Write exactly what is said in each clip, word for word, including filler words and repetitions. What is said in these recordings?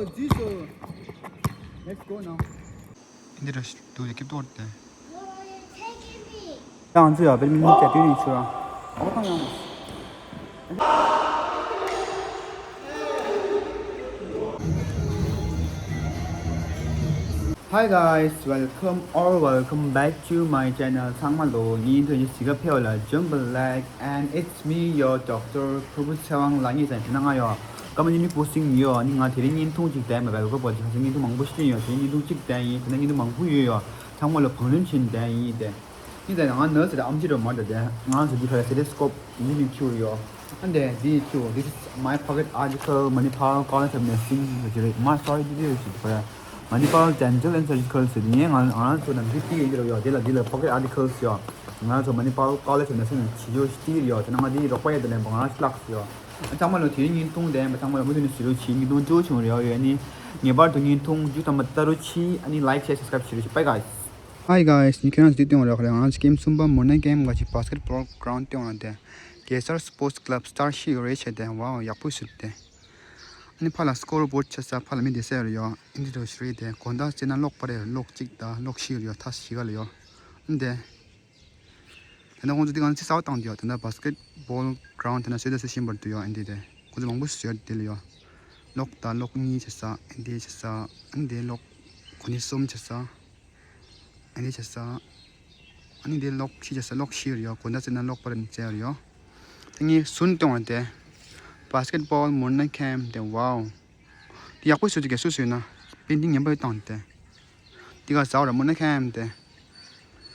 Let's go now. འདི་ར་ཤི་དུ་ཡ་ཀིབ་ཏོར་ཏེ། ཡང་ཚུ་ཡ་བེར་མི་ནི་ཅ་ཏུ་ནི་ཆུ་ར། ཨོ་ཐང་ཡང་། Hi guys, welcome or welcome back to my channel. ཚང་མ་ལོ་ཡིན་དུ་ཡིན་སི་ག་ཕེའོ་ལ་ཇམ་བ་ལེག and it's me, your doctor Prabhu Tsewang ལ་ཉིས་ཙམ་ན་ང་ཡོ། ཀ་མ་ནི་ནི་པོ་སིང་ཡོ། ནི་ང་དེ་རིང་བརྙན་ཐུང་གཅིག་བསྟན་མ་བལ་གོ་པོ་ཅིག་ཁ་སང་བརྙན་ཐུང་མང་པོ་ཞིག་ཡོད། དེ་བརྙན་ཐུང་གཅིག་བསྟན་ཡིན། དེ་ན་བརྙན་ཐུང་མང་པོ་ཡོད་ཡོ། ཚང་མ་ལོ་བང་ལུན་ཆེན་བསྟན་ཡིན་ཏེ། ནི་དེ་ང་ནར་སི་དང་ཨམ་ཆི་རོ་མ་འདྲ་དེ་ང་ཚོ་འདི་ཁ་ལ་སེ་ཏེ་སི་ཀོབ་འདི་ནི་ཁྱུ་ཡོ། ཨ་འདི་འདི་ཁྱུ། This is my pocket article, Manipal College of Nursing. ཟེར་གྱི་རེད། མ་སོ་རི་འདི་འདི་ཡོད་ཅིག་ཁོ་ར། Manipal Dental and Surgical ཟེར། ངས་ང་ང་ཚོ་ནང་འདི་ཏི་ཡོད་འདི་རོ་ཡོ། དེ་ལ་འདི་ལ་pocket articles ཡོ། ང་ཚོ་Manipal College of Nursing ནས་བྱེད་རྒྱུ་ཞིག་ཏི་ཡོ། དེ་ན་ང་འདི་རོགས་པ་ཡོད་དེ་ནས་ང་ལགས་སོ་ཡོ། ཨ་ཚང་མ་ལོ་དེ་རིང་བརྙན་ཐུང་བསྟན་པ་ཚང་མ་ལོ་མུ་མཐུད་ནས་གཟིགས་རོགས་གྱིས། བརྙན་ཐུང་སྤྲོ་བྱུང་རེ་བ་ཡོད་ནི། ངེས་པར་དུ་བརྙན་ཐུང་མཇུག་ཙམ་པ་ལྟ་རོགས་གྱིས། ཨ་ནི་ལའིག་ཤེར་སབ་སི་ཀ་རབ་བྱེད་རོགས་གྱིས། Bye guys. Hi guys, ནི་ཁྱེད་རང་ཚོ་འདི་སྟེང་ར་ཁ་ལ་ང་ཚོ་ཀེམ་གསུམ་པ་མོ་ན་ཀེམ་ག་ཅིག་བྷ་སི་ཀེད་བྷོལ་གྷ་རའུན་སྟེང་ར་དེ་གེ་སར་སི་པོར་ཊི་སི་ཀ་ལབ་སི་ཊར་ཤིག་རེད་བྱས་ཏེ། ཝའོ་ཡག་པོ་ཞིག་རེད་དེ། ཨ་ནི་ཕ་ལ་སི་ཀོར་བྷོར་ཌི་ཆ་ས་ཕ་ལ་མི་བསྡད་ས་ཡོད་རེད་ཡོ། ཨིན་ཌི་རོ་ཤི་རེད་དེ། དགོང་དག་རྩེ་ན་གློག་པ་རེད། གློག་གཅིག་དང་གློག་བཞི་ཡོད་རེད་ཡོ། མཐའ་བཞི་ག་ལ་ཡོ། ཨ་ནི་དེ། དེ་ན་ཁོང་ཚོ་འདི་ག་ན་རྩེ་གསར་པ་བཏང་དེ་ཡོ། དེ་ན་བྷ་སི་ཀེད་བྷོལ་གྷ་རའུན་དེ་ན་བཟོས་དེ་བཟོས་བཞིན་པ་རེད་དེ་ཡོ། ཨ་ནི་དེ་ཁོང་ཚོ་མང་པོ་ཞིག་བཟོས་དེ་ལ་ཡོ། གློག་དང་གློག་གཉིས་བྱས་ས། ཨ་ནི་དེ་བྱས་ས། ཨ་ནི་དེ་གློག་གོ་ནི་གསུམ་བྱས་ས། ཨ་ནི་བྱས་ས། ཨ་ནི་དེ་གློག་བཞི་བྱས་ས། གློག་བཞི་ཡོད་རེད་ཡོ། དགོང་དག་རྩེ་ན་གློག་པ་རེད་བྱས་ཡོད་རེད་ཡོ། དེ་ངས་ཟུན་གཏོང་བ་དེ། བྷ་སི་ཀེད་བྷོལ་མོ་ན་ཀེམ་དེ། ཝའོ། དེ་ཡག་པོ་བཟོས་དེ། ག་སུ་བཟོས་ན་པེན་ཊིང་ཉན་པོ་བཏང་དེ། དེ་ག་ཟ་བ་ར་མོ་ན་ཀེམ་དེ།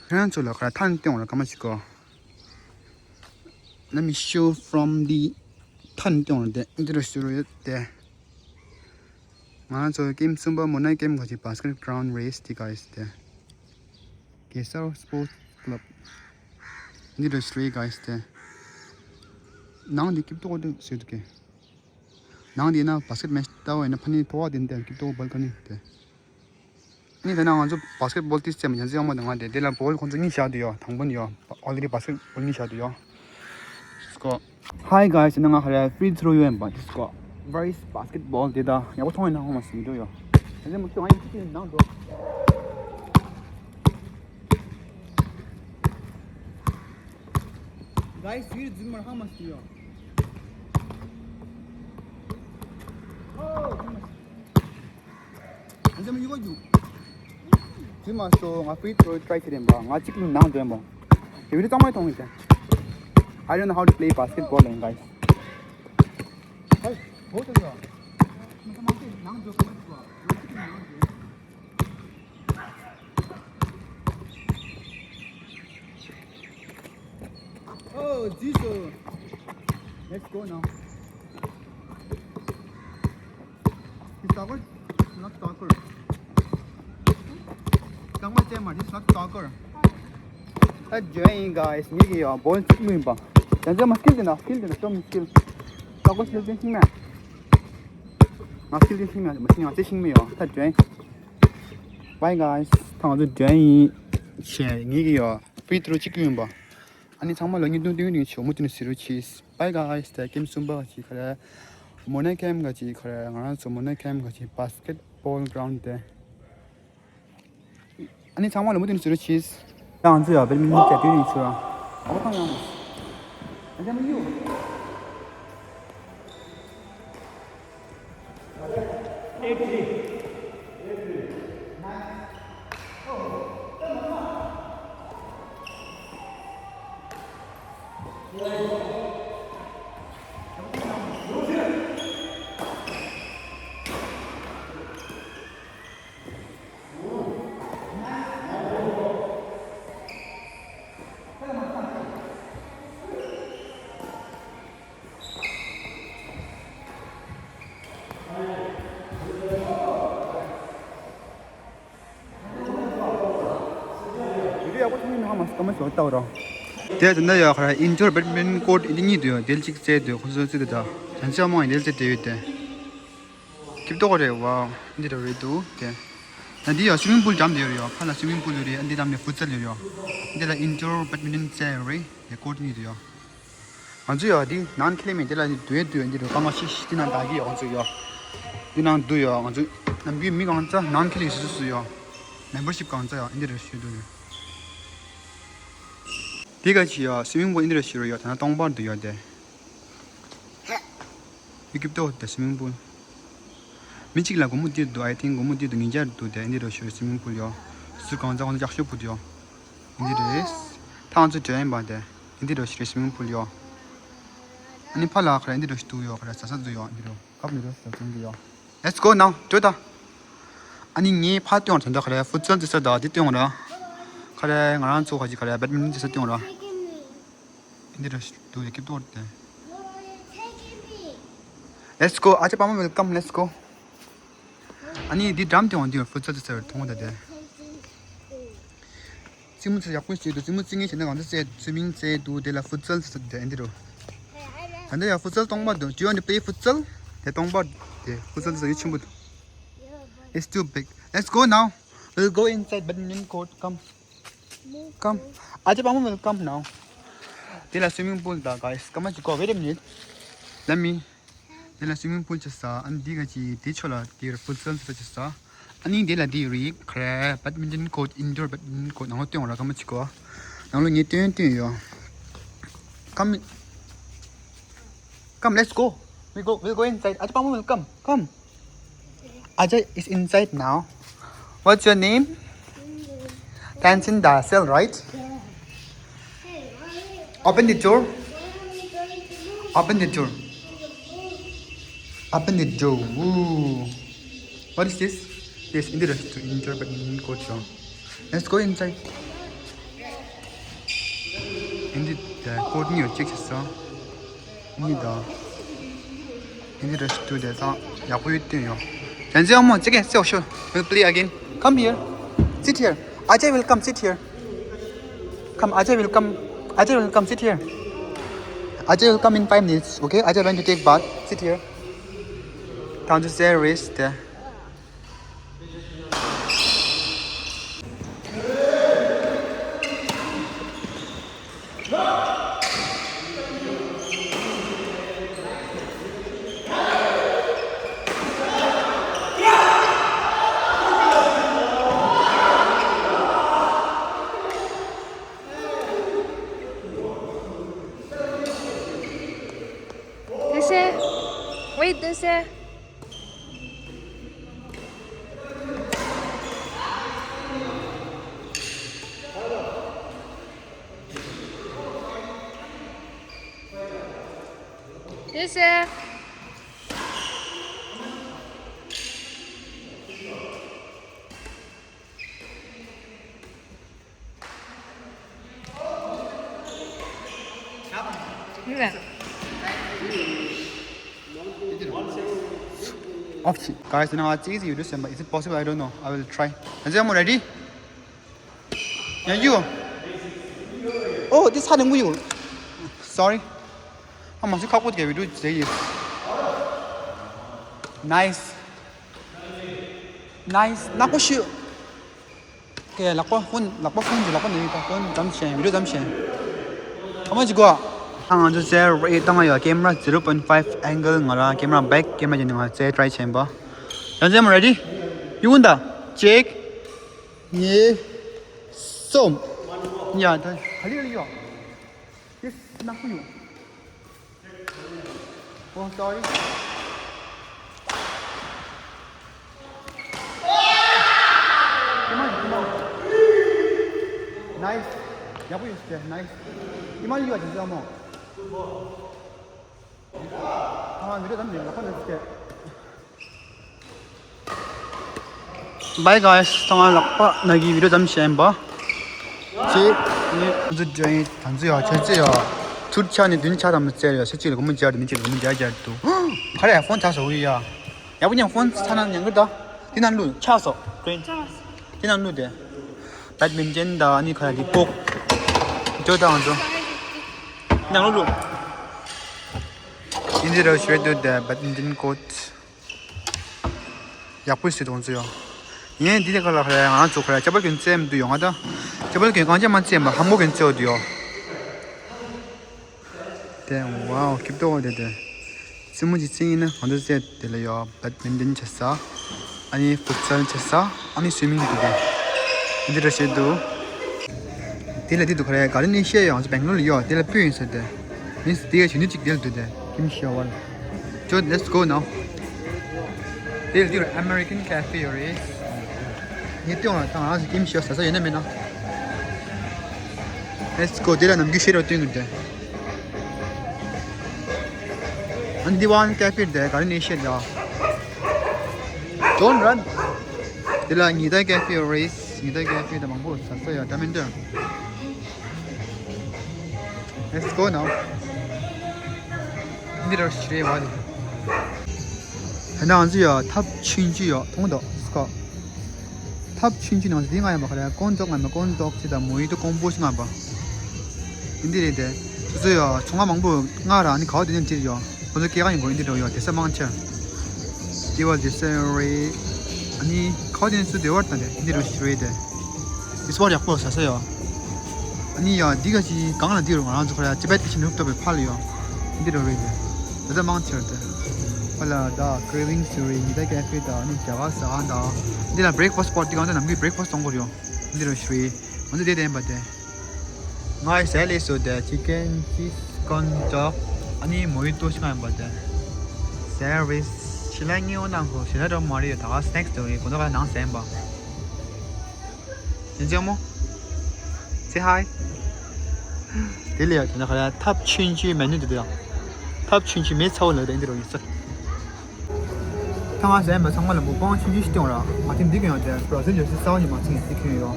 ཁྱེད་རང་ཚོ་ལ་ཁ་ཐན་གཏོང་བ་ར་ཀ་མ་ཞིག་གོ། Let me show from the ཐན་གཏོང་བ་དེ་འདི་རུ་ཞུ་རུ་ཡོད་དེ། ང་ཚོ་ཀེམ་གསུམ་པ་མོ་ན་ཀེམ་ག་ཅིག་བྷ་སི་ཀེད་གྷ་རའུན་རེས་དེ་ག་ཡིས་དེ། གེ་སར་སི་པོར་ཊི་སི་ཀ་ལབ། འདི་རུ་ཤི་རེད་ག་ཡིས་དེ། ནང་འདི་ཀིབ་ཏོག་ཏོ་ཟེར་འདུག་གེ། ནང་འདི་ན་བྷ་སི་ཀེད་མེ་ཆི་ལྟ་བ་ཡིན་ན་ཕ་ནི་ཕོ་བ་དེ་འདི་ཀིབ་ཏོག་བྷོལ་ཀ་ནི་དེ། ནི་དེ་ན་ང་ཚོ་བྷ་སི་ཀེད་བྷོལ་ཏིས་ཙམ་ཡང་ཙི་ཡང་མོ་དང་ང་དེ་དེ་ལ་བྷོལ་ཁོང་ཚོ་གཉིས་བཞག་དུ་ཡོད། དང་པོ་ནི་ཡོད། ཨོ་ལི་རེ་ཌི་བྷ་སི་ཀེད་བྷོལ་གཉིས་བཞག་དུ་ཡོད། སི་ཀོ། Hi guys, ན་ང་ཧ་ར་ཕི་རི་ཐི་རོ་ཡོད་ཡིན་པ་དེ་སི་ཀོ། Where is basketball? དེ་ད་ཡག་པོ་མཐོང་ཡིན་ན་ཧོ་མ་སི་འགྲོ་ཡོད། དེ་ཚོ་མ་ཁྱོད་ང་ཡིན་ཅི་ཅི་ནང་འགྲོ། Guys, you did more how much do you? Oh, how much? ཨ་ཙམ་ཡུ་གོ་རྒྱུ། དེ་མ་གཏོགས་ང་ཕི་རི་ཐི་རོ་ཊི་རའི་བྱེད་རན་པ། ང་གཅིག་ལ་ནང་འགྲོ་ཡིན་པ། དེ་བི་ཌི་ཡོ་གཙང་མ་མཐོང་ཡིན་ཀྱང་། I don't know how to play basketball, guys. ཧེ། ཧོ་ཏོ་ཡོ། ང་ཚོ་མང་པོ་ནང་འགྲོ་གོ་མ་ཐུབ་པ། ང་གཅིག་ལ་ནང་འགྲོ། Oh, Jesus. Let's go now. This soccer, not soccer. Come on, Tema, this is not soccer. ད་ཇོ་ཡིན་ག་ཡིས་ངེད་ཀྱི་ཡོ་བོལ་གཅིག་མིན་པ། ད་ཇོ་མ་སི་ཀིལ་དེ་ན་སི་ཀིལ་དེ་ན་ཤོ་མི་སི་ཀིལ། སོ་ཀོ་སི་ཀིལ་དེ་ཤིང་མེད། ང་སི་ཀིལ་དེ་ཤིང་མེད། མ་སི་ང་ཚེ་ཤིང་མེད་ཡོ། ད་ཇོ་ཡིན། Bye guys. ད་ང་ཚོ་ཇོ་ཡིན་བྱས་ངེད་ཀྱི་ཡོ་ཕི་རི་ཐི་རོ་གཅིག་མིན་པ། ཨ་ནི་ཚང་མ་ལ་བརྙན་ཐུང་ཏིང་ཏིང་ཆེ་མུ་མཐུད་ནས་གཟིགས་རོགས་གྱིས། Bye guys. ད་ཀེམ་གསུམ་པ་ག་ཅིག་ཁ་ར། མོ་ན་ཀེམ་ག་ཅིག་ཁ་ར། ང་རང་ཚོ་མོ་ན་ཀེམ་ག་ཅིག་བྷ་སི་ཀེད་བྷོལ་གྷ་རའུན་དེ། ཨ་ནི་ཚང་མ་ལ་མུ་མཐུད་ནས་གཟིགས་རོགས་གྱིས། ད་ང་ཚོ་ཡ་བེར་མི་ནི་ཅ་ཏུ་ནི་ཆུ་ར། ཨོ་ཐང་ཡང་། ཨ་ཅག་མི་ཡུ། དེ་ད་ཡ་ཁ་ཨིན་ཌོར་བེཌ་མིན་ཊོན་ཀོར་ཊི་འདི་གཉིས་འདུག་ཡ། དེ་གཅིག་རྩེ་འདུག་ཁོ་ཚོ་རྩེ་འདུག་ད་ཡང་ཅི་མང་ཡང་དེ་རྩེ་དེ་ཡོད་དེ། ཀིབ་ཏོག་རེད་བ། འདི་འདྲ་རེད་འདུག་དེ། ད་འདི་ཡ་སུའི་མིང་པུལ་འགྲམ་དེ་ཡོད་རེད་ཡ། ཕ་ལ་སུའི་མིང་པུལ་ཡོད་རེད། ཨ་འདི་འགྲམ་ནས་ཕུ་ཚལ་ཡོད་རེད་ཡ། འདི་ལ་ཨིན་ཌོར་བེཌ་མིན་ཊོན་རྩེ་ཡོད་རེད། དེ་ཀོར་ཊི་གཉིས་འདུག་ཡ། ང་ཚོ་ཡ་འདི་ནང་ཁེ་ལས་མེད། དེ་ལ་འདི་དུས་དུས་འདི་འདྲ་རྐང་པ་ཤི་ཤི་འདི་ནང་བདག་གི་ཡ་ང་ཚོ་ཡ། འདི་ནང་འདུག་ཡོད། ང་ཚོ་ནམ་རྒྱུན་མི་གང་ཚ་ནང་ཁེ་ལི་སུ་སུ་ཡོད། མེམ་བར་ཤིབ་གང་ཚ་ཡོད། ཨིན་དེ་རེ་ཞུ་འདུག་ཡོད། དེ་ག་ཅི་ཡོད། སུ་མིང་པུལ་ཨིན་དེ་རེ་ཞུ་རུ་ཡོད། ད་ནང་སྟོང་པར་འདུག་ཡོད་དེ། ཡུ་ཀིབ་ཏོ་དེ་སུ་མིང་པུལ། མི་གཅིག་ལ་སྒོར་མོ་དེ་འདུག I think སྒོར་མོ་དེ་འདུག་ཉིས་བརྒྱ་འདུག་དེ་ཨིན་དེ་རེ་ཞུ་རུ་སུ་མིང་པུལ་ཡོད། སུ་གང་ཚ་ཁོང་ཚོ་ཡག་ཤོས་པོ་འདུག་ཡོད། ཨིན་དེ་རེ། ད་ང་ཚོ་འགྲོ་ཡིན་པ་དེ། ཨིན་དེ་རེ་ཞུ་རུ་སུ་མིང་པུལ་ཡོད། ཨ་ནི་ཕ་ལ་ཁ་ར་ཨིན་དེ་རེ་ཞུ་འདུག་ཡོད། ཁ་ར་ཟ་ས་འདུག་ཡོད། ཨིན་དེ་རེ། ཁབ་མི་རོ་ཟ་ཚུན་གི་ཡོད། Let's go now. འགྲོ་ད། ཨ་ནི་ངའི་ཕ་སྟོན་ར་ད་ཁ་ར་ཧྥུ་ཙལ་རྩེ་ས་དང་དེ་སྟོན་ར། ཁ་ར་ང་རང་ཚོ་ཁ་ཅིག་ཁ་ར་བེད་མིན་ཊོན་རྩེ་ས་སྟོན་ར། འདི་ར་ཞིག་ཏུ་ཡ་ཀི་ཏོར་ཏེ། Let's go. ཨ་ཅེ་པ་མ་welcome. Let's go. ཨ་ནི་འདི་འགྲམ་དེ་འོང་དུས་ཧྥུ་ཙལ་རྩེ་ས་ར་མཐོང་ད་དེ། རྩེད་མོ་རྩེ་ཡག་པོ་བྱེད་འདུག་རྩེད་མོ་རྩེ་ངེས་བྱས་ན་གང་འདྲ་རྩེ་སུ་མིང་རྩེ་འདུག་དེ་ལ་ཧྥུ་ཙལ་རྩེ་དེ་འདི་རུ། ད་འདི་ཡ་ཧྥུ་ཙལ་སྟོང་པ་འདུག Do you want to play futsal? དེ་སྟོང་པ་དེ་ཧྥུ་ཙལ་རྩེ་ཆེན་པོ་འདུག It's too big. Let's go now. We'll go inside badminton court. Come. Come. ཨ་ཅེ་པ་མ་will come now. དེ་ལ་སུ་མིང་པུལ་ད་guys. སྐར་མ་གཅིག་གོ Wait a minute. Let me. དེ་ལ་སུ་མིང་པུལ་བྱེད་ས། ཨ་ནི་འདི་ག་ཅི་དེ་ཕྱོགས་ལ་དེ་རུ་ཧྥུ་ཙལ་རྩེ་བྱེད་ས། ཨ་ནི་དེ་ལ་དེ་རུ་ཁ་ར་badminton court, indoor badminton court ནང་ལོགས་སྟོན་ར། སྐར་མ་གཅིག་གོ། ནང་ལོགས་ངས་སྟོན་སྟོན་ཡོད། Come. Come, let's go. We go, we'll go inside. ཨ་ཅེ་པ་མ་will come. Come. Ajay is inside now. What's your name? Tansin Dasel, right? Open the door. Open the door. Open the door. Ooh. What is this? Yes, in the rest to enjoy, but in court room. Let's go inside. In the court, you check this out. ཡིན་ད། ཡིན་འདི་རེ་ཞིག་ཏུ་དེ་ཚང་ཡག་པོ་ཡོད་དུས་ཡོང་། Then Zemo, it's okay, so sure. We'll play again. Come here. Sit here. Ajay will come, sit here. Come, Ajay will come. Ajay will come, sit here. Ajay will come in five minutes, okay? Ajay went to take bath. Sit here. Down to there is there. This is, wait, this is. This is. Off. Guys, you know, it's easy. You do something. Is it possible? I don't know. I will try. Is everyone ready? Yeah, you. Oh, this had a wheel. Sorry. I'm also couple get we do today. Nice. Nice. Not for sure. Okay, ལག་པ་ཧོན་ལག་པ་ཧོན་གྱི་ལག་པ་ནས་ཡོད་པ་ཧོན་ཙམ་བྱས་བི་ཌིའོ་ཙམ་བྱས། ཨ་མ་ཅིག་གོ། ཨ་ང་ཚོ་ཟེར་རེད་བཏང་ཡོད། camera zero point five angle ང་རང་camera back camera ཅན་ང་ཚོ་try བྱས་པ། ཡང་ཟེར་མ་རེ་ཌི། ཡུ་ཝུན་ད། གཅིག་གཉིས། གསུམ། ཡ་ད་ག་ལེ་ག་ལེ་ཡོད། Yes, ནག་པོ་ཡོད། Oh, sorry. Come on, come on. Nice. ཡག་པོ་ཡོད་ཟེར། Nice. ཉི་མ་ལ་ཡོད་ཟེར་མོ། ཨ་མི་རོ་དམ་ནས་ལག་པ་ནས་ཟེར། Bye guys. ཚང་མ་ལག་པ་ན་གི་བི་ཌིའོ་ཙམ་བྱས་པ། ཅེ། ནི་འཛུ་ཇོ་ཡིན་ད་འཛུ་ཡོད་ཆེ་ཚེ་ཡོད། ཚུར་ཆ་ནས་མདུན་ཆ་དམ་བཙལ་ཡོད། ཆ་གཅིག་ལ་སྒོར་མོ་སྦྱར་འདུག་མི་གཅིག་ལ་སྒོར་མོ་སྦྱར་སྦྱར་འདུག་ག་རེ་ཕོན་ཆགས་སོང་ཡ། ཡག་པོ་ཉན་ཕོན་ཆ་ན་ཉན་གི་ད། དེ་ནང་བླུགས་ཆགས་སོང་། དེ་ནང་བླུགས་ཏེ། badminton ད་ནི་ག་རེ་ལི་པོག་ཇོ་དང་ཇོ། དེ་ནང་བླུགས། ཡིན་འདི་ར་ཞོད་འདུག་དེ་badminton court། ཡག་པོ་ཞིག་གཏོང་རྩིས་ཡོད། ཡིན་འདི་ནས་ཁ་ལ་ཁ་ལ་ང་ཚོ་ཁ་ལ་ཅ་པ་གྱོན་རྩེ་མི་འདུག་ཡོང་ང་ད། ཅ་པ་གྱོན་གང་ཅི་མ་རྩེ་མ་ཧམ་པོ་གྱོན་རྩེ་འོ་འདུག་ཡོད། དེ་ཝའོ་སྐྱིད་ཏོ་དེ་དེ། སྲིན་མོ་གཅིག་ཡིན་ན་ང་ཚོ་སེ་དེ་ལ་ཡོད། བེད་མིན་ཊོན་བྱེད་ས། ཨ་ནི་ཕུཊ་སལ་བྱེད་ས། ཨ་ནི་སུའི་མིང་འདུག་གི། འདི་འདྲ་བྱེད་འདུག་དེ་ལ་འདི་འདུག་ག་རེ། ག་རེ་ནི་ཤེས་ཡོང་། ང་ཚོ་སྦེང་ལོར་ལ་ཡོད། དེ་ལ་སྤུན་ཡིན་ཟེར་ཏེ། མིན་སི་དེ་ག་བྱེད་ནི་གཅིག་དེ་ལ་འདུག་སྟེ། ཀིམ་ཤི་ཡོད་བ་ལ། ཅོ། Let's go now. དེ་ལ་འདི་རུ་American cafe ཡོད་རེད། ངས་སྟོན་ལ་ད་ང་རང་ཚོ་ཀིམ་ཤི་ཡོད་ཟ་ས་ཡོད་ན་མེད་ན། Let's go. དེ་ལ་ནམ་རྒྱུན་ཤེས་རོགས་སྟོན་གི་འདུག་ཨ་ནི་འདི་ཝན་ཀེ་ཕེ་དེ་ག་རེ་ནས་ཤེས་ཡ། Don't run. དེ་ལ་ཉི་ཟླ་ཀེ་ཕེ་རེད། ཉི་ཟླ་ཀེ་ཕེ་དང་མང་པོ་ཟ་ས་ཡོད། ད་མིན་འདོད། Let's go now. འདི་རུ་ཤི་རེད་བ་དེ། ཧ་ན་ང་ཚོ་ཡ་ཐབ་ཆུན་ཆུ་ཡོད་མཐོང་དོ་སྐོ། ཐབ་ཆུན་ཆུན་ནང་འདི་ང་ཡང་མ་ཁ་ར་ཀོན་ཏོག་ང་མ་ཀོན་ཏོག་ཅི་དང་མོ་ཡི་ཏོ་ཀོང་པོ་ཞིག་ང་པ། འདི་རེད་དེ། སོ་སོ་ཡ་ཚོང་ང་མང་པོ་ང་ར་ནི་གའོ་དེ་ནས་འདིར་ཡོད། ཁོ་ཚོ་སྐྱེ་ག་ཡིན་གོ་འདི་རོ་ཡོད་དེ་ས་མང་ཆེ། དེ་བ་དེ་ས་རེད། ཨ་ནི་ཁའོ་དེ་ནས་སུ་དེ་བར་དང་དེ་འདི་རུ་ཤི་རེད་དེ། དེ་སོ་ཡག་པོ་ཟ་ས་ཡོད། ཨ་ནི་ཡ་འདི་ག་ཅི་གང་ལ་འདི་རུ་ང་རང་ཚོ་ཁ་ར་ཅི་པད་ཀི་ཆེན་རུབ་ཏོ་བའི་ཕ་ལ་ཡོད། འདི་རུ་རེད་དེ། དེ་ས་མང་ཆེ་དེ། ཨ་ལ་ད་ཀྲེ་ཝིང་སི་རེད། ཉི་ཟླ་ཀེ་ཕེ་དང་ཨ་ནི་རྒྱ་གར་ཟ་ཁང་དང་། འདི་ལ་བྷི་རེག་ཕ་སི་པོ་ཊི་འདི་གང་ཚོ་ནམ་རྒྱུན་བྷི་རེག་ཕ་སི་གཏོང་གི་ཡོད། འདི་རུ་ཤི་རེད། ང་ཚོ་དེ་དེ་ཡིན་པ་དེ། ང་ཡི་ཟས་ལས་སུ་དེ་ཅི་ཀན་ཅིས་ཀོན་ཏོག་ཨ་ནི་མོ་ཡི་ཏོ་ཞིག་ཡིན་པ་དེ། ཟས་རེད། ཞི་ལ་ངའི་འོ་ནང་ཁོ་ཞི་ལ་རོ་མ་རེད་ཡོད། ད་ག་སི་ནེག་སི་དེ་རེད། གོ་ནོ་ག་ནང་ཟས་ཡིན་པ། ཡིན་ཅང་མོ། Say hi. དེ་ལས་ཡ་དེ་ན་ཁ་ལ་ཐབ་ཆུན་ཆུའི་མེ་ནུ་དེ་དེ་ཡང་། ཐབ་ཆུན་ཆུའི་མེ་ཚ་བོ་ལ་དེ་འདི་རུ་ཡིན་ས། ཐང་ང་ཟས་མ་ཚང་མ་ལ་མུག་པང་ཆུང་ཆུང་ཞིག་སྟོན་ར། ང་ཚོ་འདི་གི་ཡང་དེ་བྲོ་ཟེར་ཡོད་སྲིད་ས་བ་ཉི་མ་ཚིག་ཡིན་འདི་གི་ཡོད།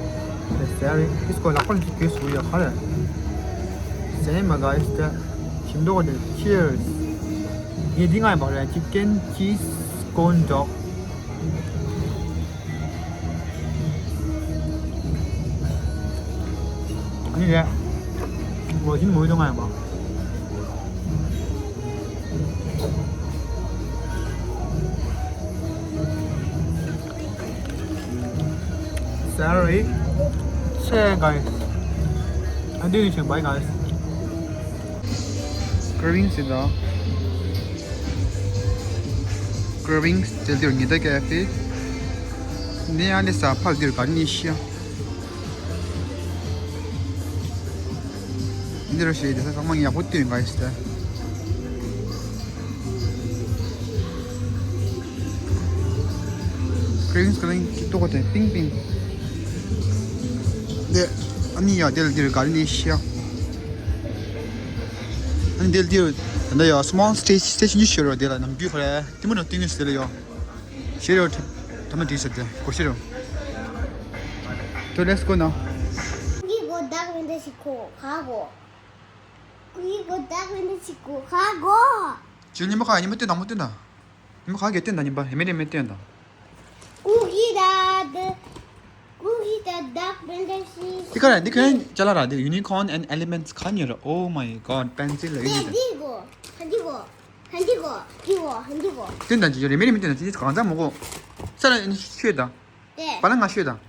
དེ་ཟས་རེད། ཨིས་ཀོ་ལག་པ་ལ་ཅིག་གོས་སུ་ཡོད་ཁ་རེད། ཟས་མ་ག་ཨིས་དེ་ཞིམ་མདོག་དེ་ཆི་ཡར་སི། ངས་འདི་ང་ཡི་བག་རེད། ཅི་ཀན་ཅིས་ཀོན་ཏོག་ཨ་ནི་རེད། ལོ་ཆེན་མོ་ཡི་དོ་ང་ཡང་པ། Sorry. Say guys. I'm doing it, bye guys. Cravings is the cravings. Tell your nida cafe. Ne ane sa phal dir garni shia. འདི་རུ་ཞེས་དེ་ཚང་མ་ཡག་པོ་བཏོན་ག་ཡིས་ཏེ། ཀྲིན་ཀྲིན་ཏོག་དེ་པིང་པིང་། དེ་ཨ་ནི་ཡ་དེ་ལ་འདིར་ག་རེ་ནས་ཤི་ཡ། ཨ་ནི་དེ་ལ་འདིར་ད་ལྟ་ཡ་སི་མོལ་སི་ཊེ་ཇི་སི་ཊེ་ཤན་ཅིག་ཤོད་རོགས། དེ་ལ་ནམ་རྒྱུན་ཁོ་ར་ཏི་མོ་ནང་བཏོན་གི་ཟེར་ལ་ཡོ། ཤེས་རོགས་ཐ་མ་དེ་ཟེར་ཏེ་གོ་ཤེས་རོགས། དོ་let's go now. ཀུ་གི་གོ་བདག་མེད་ན་ཞིག་གོ་ག་གོ། ཀུ་གི་གོ་བདག་མེད་ན་ཞིག་གོ་ག་གོ། ཅི་ཉི་མ་ཁ་ཉི་མ་བཏོན་དང་མ་བཏོན་དང་། ཉི་མ་ཁ་གེ་བཏོན་དང་ཉི་མ་ཧེ་མེ་རེ་མེ་བཏོན་དང་། ཀུ་གི་ད་དེ། ཀུ་གི་ད་བདག་མེད་ན་ཞིག་དེ་ག་རེ་འདི་ག་རེ་ཅ་ལག་ར་འདི་Unicorn and Elements ག་ཉོ་ར། Oh my god pencil ཡོད་ནི་དེ། འདི་གོ། ཧ་འདི་གོ། ཧ་འདི་གོ། འདི་གོ། ཧ་འདི་གོ། བཏོན་དང་ཅི་ཡོད་རེ་མེ་རེ་མེ་བཏོན་དང་ཅི་གང་ཚང་མོ་གོ། ས་ར་ཤོད་དང་། དེ། པ་ལ་ང་ཤོད་དང་།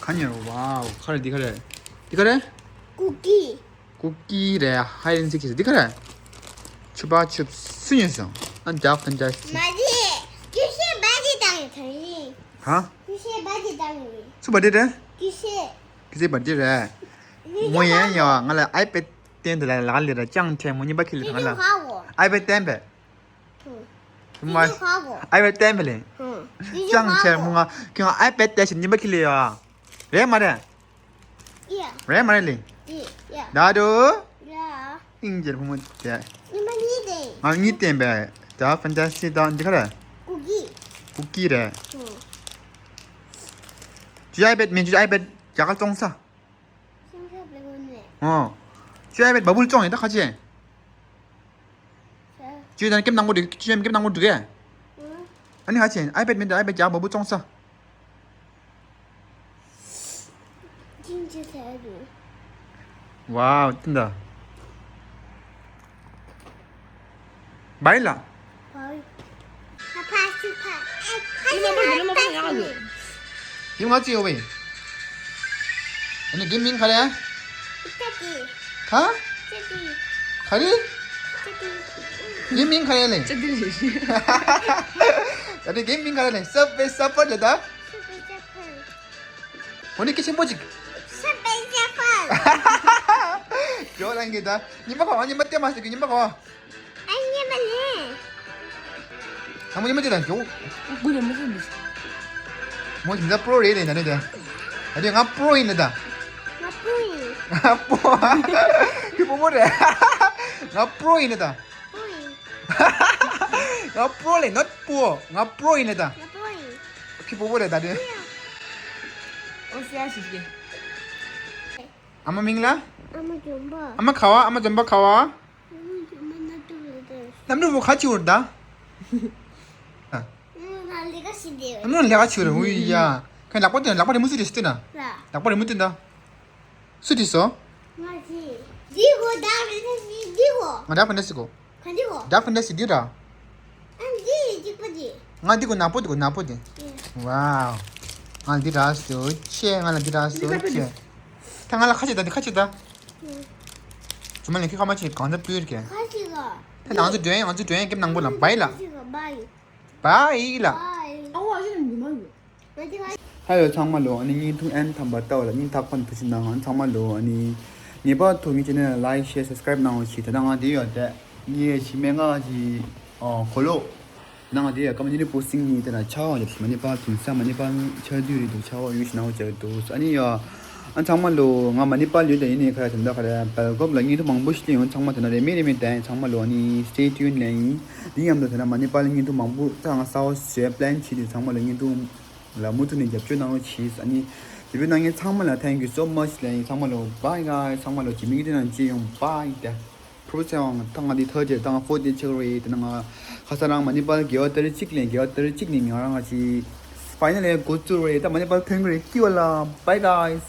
ག་ཉོ་ར། Wow ག་རེ་འདི་ག་རེ། འདི་ག་རེ། ཀུ་གི། ཀུ་གི་རེད། ཧའི་ཌེན་སི་ཀི་ཟེར་འདི་ག་རེ། ཆུ་པ་ཆུ་སུ་ཉོས་སོང་། ཨ་ནི་ཌག་ཕན་ཏ་སི་ཊིག་མ་རེད། ཀུ་ཤེ་བ་ཇི་དང་ཡོད་ཐང་ཡིན། ཧ། ཀུ་ཤེ་བ་ཇི་དང་ཡོད། སུ་བ་ཇི་རེད། ཀུ་ཤེ། ཀུ་ཤེ་བ་ཇི་རེད། ངོ་ཡན་ཡ་ང་ལ་ཨའི་པེ་ཌི་བསྟན་དེ་ལ་ལག་ལས་ར་ཅང་ཁྲེ་མོ་གཉིས་པ་ཁི་ལི་ང་ལ་ཨའི་པེ་ཌི་བསྟན་པས། ཧུ། མ། ཨའི་པེ་ཌི་བསྟན་པས་ལེ། ཧུ། ཅང་ཁྲེ་མོ་ང་ཁྱོད་ཨའི་པེ་ཌི་བསྟན་ཞིག་གཉིས་པ་ཁི་ལི་ཡ། རེད་མ་རེད། ཡ། རེད་མ་རེད་ལེ། ཡ། ཡ། ད་དུ། ཡ། ཨིན་ཇིར་བུ་མོ་དེ། ཉི་མ་གཉིས་ཏེ། ང་གཉིས་བསྟན་པས། ད་ཕན་ཏ་སི་ཊིག་དང་འདི་ག་རེ། ཀུ་གི། ཀུ་གི་རེད། ཧུ། ཅི་ཨའི་པེ་ཌི་མིན་ཅི་ཨའི་པེ་ཌི་རྒྱ་གར་བཙོང་ས། སེམས་ཤོག་ལས་དགོས་ནས། ཨོ། ཅི་ཨའི་པེ་ཌི་བ་བུལ་བཙོང་ཡིན་ད་ཁ་ཆེ། ཅི་ཡང་ཀེམ་ནང་གོ་འགྲིག་ཅི་ཡང་ཀེམ་ནང་གོ་འགྲིག་གས། ཨ་ནི་ཧ་ཆེན་ཨའི་པེ་ཌི་མིན་ཏེ་ཨའི་པེ་ཌི་རྒྱག་བ་བུ་བཙོང་ས། ཅིང་ཅི་ཟེར་རེད། ཝའོ་ཏིན་ད། བའི་ལ། བའི། ཕ་ཕ་སུ་ཕ། ཨ་ཕ་སུ་ཕ་ཕ་སུ་ནི། ཡིན་ང་ཅི་ཡོད་བས། ཨ་ནི་དེ་མིང་ག་རེ། ཏ་ཏི། ཧ། ཏ་ཏི། ག་རེ། ངའི་མིང་ག་རེ་ལེ། ཅི་འདི་རེད། ད་དེ་ངའི་མིང་ག་རེ་ལེ། Subway Surfer ལེ་ད། འོ་ནི་སྐད་ཆེན་པོ་ཅིག Subway Surfer། ཇོ་རང་གི་ད། ཉི་མ་གོ། ཉི་མ་ལྟད་མོ་ཟེར་གི་ཉི་མ་གོ། ཨ་ཉི་མ་ལེ། ད་མོ་ཉི་མ་ཅི་ད་ཇོ། ཨ་ཀུ་ལེ་མོ་ཟེར་འདི། མོ་ཞིག་ད་པྲོ་རེད་ལེ་ད་ནི་ད། ད་དེ་ང་པྲོ་ཡིན་ལེ་ད། ང་པྲོ་ཡིན། ང་པྲོ། ཁྱོད་པོ་པོ་རེད། ང་པྲོ་ཡིན་ལེ་ད། ང་པྲོ་ལེ་not པོ། ང་པྲོ་ཡིན་ལེ་ད། ཁྱོད་པོ་པོ་རེད་ད་དེ། ཨོ་སི་ཨ་ཞིག་གི། ཨ་མ་མིང་ལ། ཨ་མ་འཛོམས་པ། ཨ་མ་ག་བ། ཨ་མ་འཛོམས་པ་ག་བ། ཨ་མ་འཛོམས་པ་གནམ་གྲུ་ལ་ད། གནམ་གྲུ་བོ་ག་ཅི་བོར་ད། ཨ་མ་ང་ལས་ཀ་ཤི་དེ། ཨ་མ་ལས་ཀ་ཤི་རེད། འུ་ཡ། ཁ་ལག་པ་སྟོན། ལག་པ་རི་མོ་སུ་རེད་སྟོན་ན། ལག་པ་རི་མོ་སྟོན་ད། སུ་བྲིས་སོང་། ང་བྲིས། འདི་གོ་ད་རེད་ན་འདི་གོ། ང་ད་ཕན་ཚུན་གོ། ག་འདི་གོ། ད་ཕན་ཚུན་འདི་ར། ཨ་འདི་གཅིག་པ་འདི། ང་འདི་གོ་ནག་པོ་འདི་གོ་ནག་པོ་འདི། ཡེ། ཝའོ། ང་འདི་ར་སུ་ཆེ། ང་ལ་འདི་ར་སུ་ཆེ། ད་ང་ལ་ཁ་ཆེ་ད་འདི་ཁ་ཆེ་ད། ཇོ་མོ་ལེན་ཁི་ཁ་མ་ཆེ་གང་ད་པུར་གེ། ཁ་ཆེ་ག། ད་ང་ཚོ་འགྲོ་ཡིན། ང་ཚོ་འགྲོ་ཡིན། ཀེམ་ནང་པོ་ལ་བའི་ལ། ཁ་ཆེ་ག་བའི། བའི་ལ། ཨ་ཝ་ཨ་ཞེ་ནི་མི་མ་ཡོད། ཧ་ལོ་ཚང་མ་ལོ། ཨ་ནི་བརྙན་ཐུང་ཨེན་ཐམ་པ་ལྟ་བ་ལ་སྙིང་ཐག་པ་ནས་ཐུགས་རྗེ་གནང་། ཨ་ཚང་མ་ལོ། ཨ་ནི་ངེས་པར་དུ་ངའི་ཆེ་ནལ་ལ་ལའིག་ཤེར་སབ་སི་ཀ་རའིབ་གནང་རོགས་གྱིས། ད་ལྟ་ང་འདི་ཡོད་དེ་ངའི་ཞི་མེ་ང་གི་གོ་ལོ་ནང་དེ་ཡ་ཀ་མ་ནི་པོ་སིང་ནི་དེ་ན་ཆ་བ་ཡོད། མ་ནི་པ་དུང་ས་མ་ནི་པ་ཆ་དུས་རེད་འདུག་ཆ་བ་ཡོད་ཞིག་ནང་བཅར་འདུག་ཨ་ནི་ཡ་ཨ་ཚང་མ་ལོ། ང་མ་ནི་པ་ལ་ཡོད་དེ་ཡིན་ནའི་ཁ་ཡ་དེ་འདྲ་ཁ་རེ་སྦེལ་ཀོབ་ལ་བརྙན་ཐུང་མང་པོ་ཞིག་ཡོང་། ཚང་མ་དེ་ན་རེ་མི་རེ་མི་དེ་ཚང་མ་ལོ། ཨ་ནི་སི་ཊེ་ཊུན་ལ་ཡིན། འདི་མཉམ་དུ་དེ་ན་མ་ནི་པ་ལ་བརྙན་ཐུང་མང་པོ་ད་ང་གསར་པ་བཟོས་པ་ལེན་བྱས་ཏེ་ཚང་མ་ལ་བརྙན་ཐུང་ལ་མུ་མཐུད་ནས་རྒྱབ་སྐྱོར་གནང་རོགས་གྱིས། ཨ་ནི་རྒྱབ་སྐྱོར་གནང་མཁན་ཚང་མ་ལ་thank you so much ལབ་ཡིན། ཚང་མ་ལ་bye guys། ཚང་མ་ལ་ཇི་མིག་དེ་ནང་ཅི་ཡོང་bye དེ། ཕྲུ་གུ་ཚེ་དབང་ད་ང་འདི་ཐར་ཇེ་ད་ང་ཕོར་དེ་ཆགས་རེད། དེ་ན་ང་ཁ་ས་རང་མ་ནི་པ་ལ་དགེ་བ་ཏ་རིག་གཅིག་ལེན། དགེ་བ་ཏ་རིག་གཅིག་ནས་ང་རང་ང་ཅི་ཕའི་ནལ་ལ་འགོ་བཙུགས་རེད། ད་མ་ནི་པ་ལ་ཐོན་གི་རེད། ཀི་ཝ་ལ་bye guys།